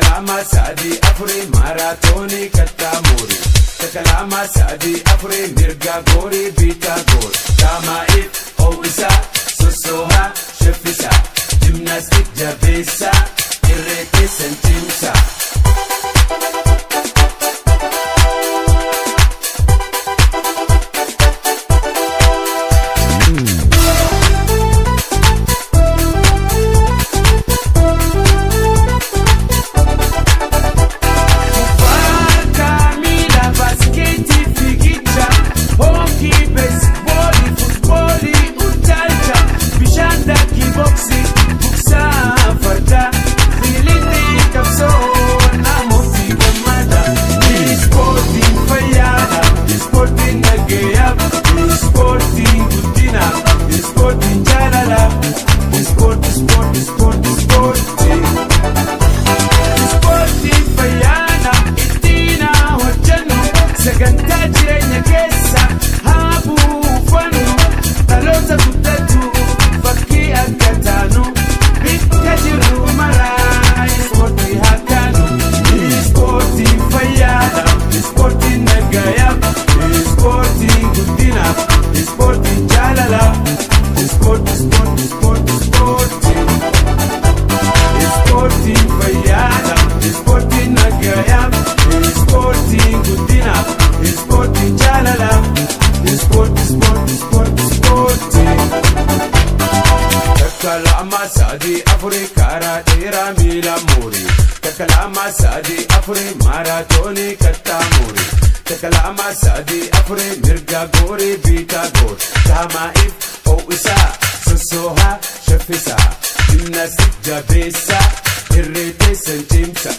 Takalama sadi afuri maratoni kattamuri. Takalama sadi afuri mirga gori bita gor. Tamaif howisa sosoha sheffisa. Gymnastic jabeessa irree keessan cimsa. Sagantaa jireenya keessa haa buufannu, dhaloota guddatu fakkii akka taanu, bikka jirru maraa ispoortii haa kaanu. Ispoortiin fayyaadha, ispoortiin nagayaaf, ispoortiin guddinaaf, ispoortiin jaalalaaf, ispoortii ispoortii ispoortii ispoortii. Ispoortiin fayyaadha, ispoortiin nagayaaf, ispoortiin guddinaaf, ispoortiin jaalalaaf, ispoortii ispoortii ispoortii ispoortii. Takka lama sadii afurii karaa dheeraa miila murii. Takka lama sadii afurii maaraatoonii kattaa murii. Takka lama sadii afurii mirga goorii biitaa goor. Taama'iif ho'isaa sossoohaa shaffisaa. Gymnastic jabeessaa irree teessan cimsa.